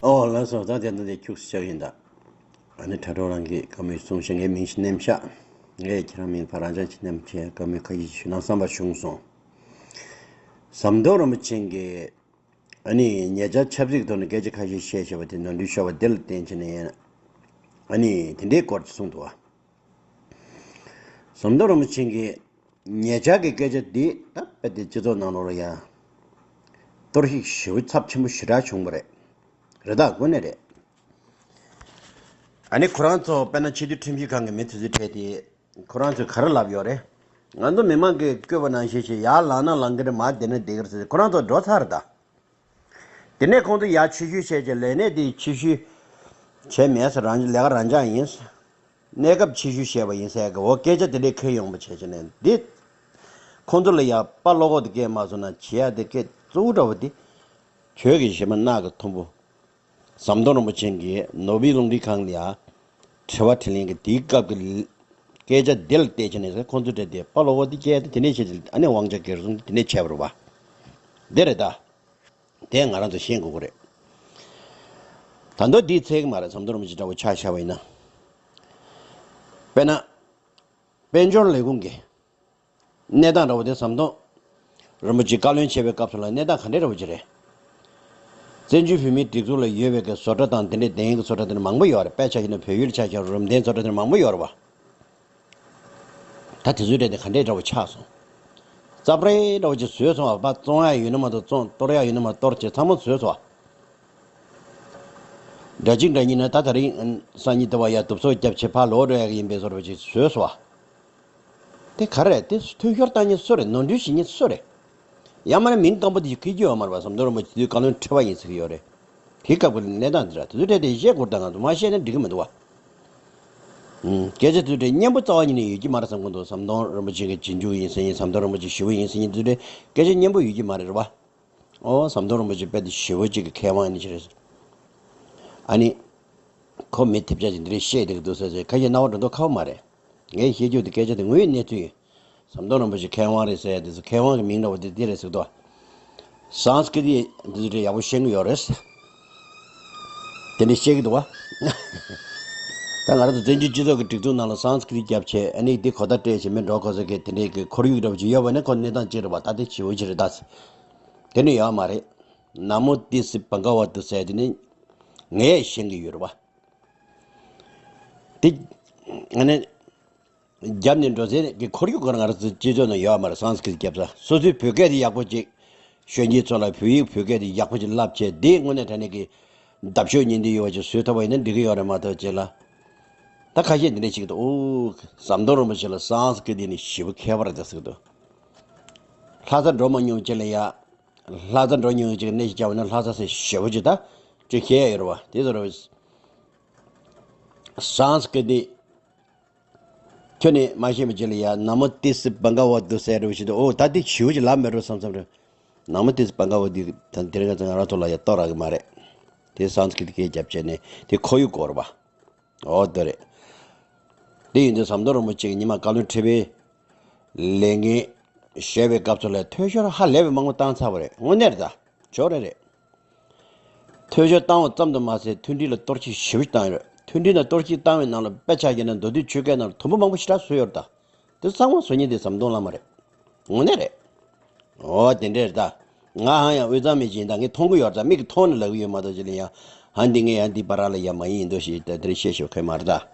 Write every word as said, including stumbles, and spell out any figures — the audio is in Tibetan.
ཨོ་ལགས་སོ། ད་དེ་འདི་འདི་ཁྱུག་ཙམ་ཆགས་ཡིན་ད། ཨ་ནི་དྲ་གྲོགས་རང་གིས་བཀའ་མོལ་གསུངས་ཤག་ངའི་མིང་ཞིག་ནེམ་ཤག་ངས་ཁྱེད་རང་མིང་ཕ་རང་ཅག་ཅིག་ནེམ་བྱས་བཀའ་མོལ་ཁ་ཤས་ཞུ་ན་བསམ་པ་བྱུང་སོང་། ཟམ་གདོང་རིན་པོ་ཆེ་གིས་ཨ་ནི་ཉེ་ཆར་ཆབ་སྲིད་ཐོག་ནས་སྐད་ཆ་ཁ་ཤས་བཤད་བཞག་པ་དེ་ནོར་འཁྲུལ་ཤོར་བ་དེ་ལ་བརྟེན་བྱས་ནས་ཡིན། ཨ་ནི་དེ་འདྲའི་སྐོར་གྱི་གསུངས་འདུག་བ། ཟམ་གདོང་རིན་པོ་ཆེ་གིས་ཉེ་ཆར་གྱི་སྐད་ཆ་འདི་ད་དཔེ་དེ་སྤྱི་ཚོགས་ནང་ལོགས་ལ་ཡང་གཏོར་བཤིག་ཞེ་པོ་ཚབས་ཆེན་པོ་ཞེ་དྲག་བྱུང་བ་རེད། རེད་ད་དངོས་གནས་རེད། ཨ་ནི་ཁོ་རང་ཚོ་དཔེར་ན་སྤྱི་འཐུས་ཁྲིམས་ཞིབ་ཁང་གི་མི་དེ་ཚོའི་གྲས་དེ་ཁོ་རང་ཚོས་ག་རེ་ལབ་ཡོད་རེད། ང་ཚོ་མི་མང་གིས་བསྐོས་པ་ནང་བཞིན་ཞིག་ཡར་ལངས་ན་ལངས་གི་རེད་མར་བསྡད་ན་བསྡད་གི་རེད་ཟེར་ཁོ་རང་ཚོ་འགྲོ་ཚར་རེད་ད། དེ་ནས་ཁོང་ཚོ་ཡར་ཕྱི་བཤོལ་བྱས་རྗེས་ལས་གནས་དེ་ཕྱི་བཤོལ་བྱས་མེད་ཟེར་རང་ལས་ཀ་རང་འཇགས་ཡིན། གནས་སྐབས་ཕྱི་བཤོལ་བྱས་པ་ཡིན་ཟེར་གི་འོ་སྐད་ཆ་དེ་འདྲས་ཁེལ་ཡོང་བ་བྱས་བྱས་ནས་འདི། ཁོང་ཚོ་ལ་ཡ་དཔའ་བློ་ཁོག་དེ་སྐད་མ་སོང་ན་བྱེད་ཡ་དེ་སྐད་གཙོ་བོ་འདྲ་བོ་དེ། གྱོད་ཀྱི་གཞས་མ་རྣག་གི་ཐུམ་བུ། ཟམ་གདོང་རིན་པོ་ཆེ་གིས་ནོར་བུའི་རླུང་འཕྲིན་ཁང་ལ་ཡ། དྲི་བ་དྲིས་ལན་གྱི་དེའི་སྐབས་ཀྱི་སྐད་ཆ་དེ་ལ་བལྟས་བྱས་ནས་ཁོང་ཚོ་གྲས་དེ་དཔའ་བློ་ཁོག་དེ་སྐྱེས་ཏེ་དེ་ནས་བྱས་ཏེ་ཨ་ནི་དབང་ཆ་སྒེར་སྲུང་དེ་ནས་བྱས་པ་རེད་བ། དེ་རེད་ད། དེ་ང་རང་ཚོ་ཤེས་དགོས་ཀྱི་རེད། ད་མདོ་འདིའི་ཚད་ཀྱི་མ་རེད་ཟམ་གདོང་རིན་པོ་ཆེ་འདྲ་བོ་ཆ་བཞག་པ་ཡིན་ན། དཔེར་ན། དཔལ་འབྱོར་ལས་ཁུངས་ཀྱི་གནས་སྟངས་འདྲ་བོ་དེ་ཟམ་གདོང་རིན་པོ་ཆེ་བཀའ་བློན་བྱེད་པའི་སྐབས་སུ་ལ་གནས་སྟངས་ག་འདྲས་འདྲ་བོ་ཅིག་རེད། བཙན་བྱོལ་བོད་མིའི་སྒྲིག་འཛུགས་ལ་ཡོད་པའི་གི་བཟོ་གྲྭ་དང་དེ་འདྲའི་དེ་ཡིན་གི་བཟོ་གྲྭ་དེ་འདྲ་མང་པོ་ཡོད་རེད། དཔེ་ཆ་བཞག་ན་བལ་ཡུལ་ཆ་བཞག་ན་རུམ་གདན་བཟོ་གྲྭ་དེ་འདྲ་མང་པོ་ཡོད་རེད་བ། ད་དེ་ཚོའི་གྲས་དེ་ག་འདྲས་འདྲ་བོ་ཆགས་སོང་། རྩབ་རལ་འདྲ་བོ་ཅིག་བཟོས་སོང་བ། ཕར་བཙོང་ཡ་ཡོད་ན་མ་གཏོགས་བཙོང་། གཏོར་ཡ་ཡོད་ན་མ་གཏོར་བྱས་ཚང་མ་བཟོས་སོང་བ། འདྲ་གཅིག་འདྲ་གཉིས་ན་ད་དེ་རིང་སང་ཉིན་དེ་བ་ཡ་དུབ་སོ་བརྒྱབ་བྱས་ཕར་ལོག་འགྲོ་ཡ་གི་ཡིན་པའི་བཟོ་འདྲ་བོ་ཅིག་བཟོས་སོང་བ། དེ་ག་རེ་རེད། དེ་འཐུས་ཤོར་བཏང་མཁན་སུ་རེད། ནོར་འཁྲུལ་བྱེད་མཁན་སུ་རེད། ཡང་མིན་ན་མིང་སྐམ་པོ་དེ་ཞིག་འཁྱེར་རྒྱུ་ཡོད་མ་རེད་པ། ཟམ་གདོང་རིན་པོ་ཆེ་དུས་བཀའ་བློན་ཁྲི་པ་ཡིན་ཟེར་གྱི་ཡོད་རེད། དེའི་སྐབས་ཀྱི་གནས་སྟངས་འདི་ར་དེ་ཚོའི་གྲས་དེ་བཤད་དགོས་རེད་ད། ང་ཚོ་མ་བཤད་ན་འགྲིག་གི་མི་འདུག་བ། ཨུམ། སྐད་ཆ་དེ་ཚོའི་གྲས་སྙན་པོ་རྩ་བ་ཉིད་ནས་ཡོད་ཀྱི་མ་རེད་བསམ་གྱི་འདུག་ཟམ་གདོང་རིན་པོ་ཆེ་གི་རྗེས་འཇུག་ཡིན་ཟེར་མཁན། ཟམ་གདོང་རིན་པོ་ཆེ་ཞི་བོ་ཡིན་ཟེར་མཁན་དེ་ཚོའི་གྲས་སྐད་ཆ་སྙན་པོ་ཡོད་ཀྱི་མ་རེད་རེད་བ། ཨོ་ཟམ་གདོང་རིན་པོ་ཆེ་དཔེ་དེ་ཞི་བོ་གཅིག་གི་མཁས་དབང་ཡིན་ནི་ཅི་རེད། ཨ་ནི། ཁོ་མི་ཐེབས་ཆག་ཅིག་འདི་རེད་བཤད་བསྡད་ཀྱི་འདུག་ཟེར་ཟེར་ཁ་ཤས་རྣ་བ་འགྲོ་མདོག་ཁ་པོ་མ་རེད། ངས་བཤད་རྒྱུ་དེ་སྐད་ཆ་དེ་དངོས་ཡོད་གནས་ཚུལ་ཡིན། ཟམ་གདོང་རིན་པོ་ཆེ་མཁས་དབང་རེད་ཟེར་ཡ་དེ་ཚོ་མཁས་དབང་གི་མིང་འདྲ་བོ་དེ་འདི་རེད་ཟེར་གི་འདུག་སཾ་སྐྲྀ་ཏི་འདི་ཚོ་རེད་ཡག་པོ་ཤེས་ཀྱི་ཡོད་རེད། དེ་འདྲ་བཤད་ཀྱི་འདུག་བ། ད་ང་རང་ཚོ་བཙན་བྱོལ་སྤྱི་ཚོགས་ཀྱི་སྒྲིག་འཛུགས་ནང་ལ་སཾ་སྐྲྀ་ཏི་རྒྱབ་བྱས་ཨ་ནི་འདི་གོ་བརྡ་སྤྲད་བྱས་མི་འགྲོ་དགོས་ཟེར་མཁན་དེ་འདྲའི་གི་ཁོར་ཡུག་འདྲ་བོ་ཅིག་ཡོད་པ་ནི་ཁོ་གནས་སྟངས་གཅིག་རེད་བ། ད་དེ་ཞི་བོ་ཅིག་རེད་ད། དེ་ནི་ཡོད་མ་རེད། ན་མོ་ཏི་སི་བྷ་ག་ཝ་ཏུ་ཟེར་དེ་ནི་ངས་ཤེས་ཀྱི་ཡོད་རེད་བ། དེ། ཨ་ནི། རྒྱབ་ནས་འགྲོ་ཚེ་གི་ཁོར་ཡུག་གང་ང་རང་ཚོའི་སྤྱི་ཚོགས་ནང་ཡོད་མ་རེད། སཾ་སྐྲྀ་ཏི་རྒྱབ་ས་སོ་སོའི་བོད་སྐད་དེ་ཡག་པོ་ཅིག་ཤོད་མཁན་ཚོ་ལ་བོད་ཡིག་བོད་སྐད་དེ་ཡག་པོ་ཅིག་བསླབ་བྱས་དེ་དངོས་གནས་དྲང་གནས་ཀྱི་འདབ་གཤོག་ཉིན་དེ་ཡོད་པ་ཅིག་བཟོས་ཐུབ་པ་ཡིན་ན་འགྲིག་གི་ཡོད་རེད་མ་གཏོགས་ཅེས་ལ། ད་ཁ་ཤས་འདི་འདྲ་ཞིག་འདུག་ཨོ། ཟམ་གདོང་རིན་པོ་ཆེ་ལ་སཾ་སྐྲྀ་ཏི་ནི་ཞེ་པོ་མཁས་པ་རེད་ཟེར་གི་འདུག་ལྷ་ས་འགྲོ་མ་མྱོང་ཅིག་ལ་ཡ། ལྷ་ས་འགྲོ་མྱོང་ཅིག་གནས་ཤིག་བྱ་བ་ན་ལྷ་ས་ཟེར་ཞེ་པོ་ཅིག་ད་ཅིག་ཤེས་ཡ་ཡོད་རེད་བ། དེ་ཚོ་རེད། སཾ་སྐྲྀ་ཏི། ཁྱོད་ནི་མ་ཤེས་པ་ཅིག་ལ་ཡ་ན་མོ་ཏི་སི་བྷ་ག་ཝ་ཏུ་ཟེར་རེ་བ་ཞིག་འདུག་ཨོ་ད་དེ་ཞེ་པོ་ཅིག་ལབ་མེད་འགྲོ་བསམ་བསམ་རེད། ན་མོ་ཏི་སི་བྷ་ག་ཝ་ཏུ་ད་དེ་རིང་ང་ཚོ་ང་རང་ཚོ་ལ་ཡ་གཏོར་རག་གི་མ་རེད། དེ་སཾ་སྐྲྀ་ཏི་སྐད་རྒྱབ་བྱས་ནས་དེ་ཁོར་ཡུག་སྐོར་བ། ཨོ་དེ་རེད། དེ་ཡིན་དུས་ཟམ་གདོང་རིན་པོ་ཆེ་གི་ཉི་མ་བཀའ་བློན་ཁྲི་པའི་ལས་འགན་བཞེས་པའི་སྐབས་སུ་ལ་འཐུས་ཤོར་ཧ་ལས་པའི་མང་པོ་བཏང་ཚར་བ་རེད། དངོས་གནས་རེད་ད། ཅོག་རེ་རེད། འཐུས་ཤོར་བཏང་བ་ཙམ་དུ་མ་ཟད་མཐུན་སྒྲིལ་ལ་གཏོར་བཤིག་ཞེ་པོ་ཞིག་བཏང་ཡོད་རེད། མཐུན་སྒྲིལ་ལ་གཏོར་བཤིག་བཏང་བའི་ནང་ལ་དཔེ་ཆ་བཞག་ན་མདོ་སྟོད་ཆོལ་ཁའི་ནང་ལ་དུམ་བུ་མང་པོ་ཞེ་དྲག་བཟོས་ཡོད་རེད་ད། དེ་ཚང་མ་བཟོ་མཁན་དེ་ཟམ་གདོང་བླ་མ་རེད། དངོས་གནས་རེད། ཨོ་དེ་འདྲས་རེད་ད། ང་ཧང་ཡང་དབུས་གཙང་མི་ཅིག་ཡིན་ད་ངས་མཐོང་གི་ཡོད་རེད་ད། མིག་གིས་མཐོང་ནས་ལབ་གི་ཡོད་མ་གཏོགས་ཅི་ལ་ཡང་ཧ་འདི་ངས་ཡང་འདི་བར་ལ་ཡ་མ་ཡིན་འདུག་ཞེས་ད་དེ་རིང་བཤད་ཤོད་མཁན་མ་རེད་ད།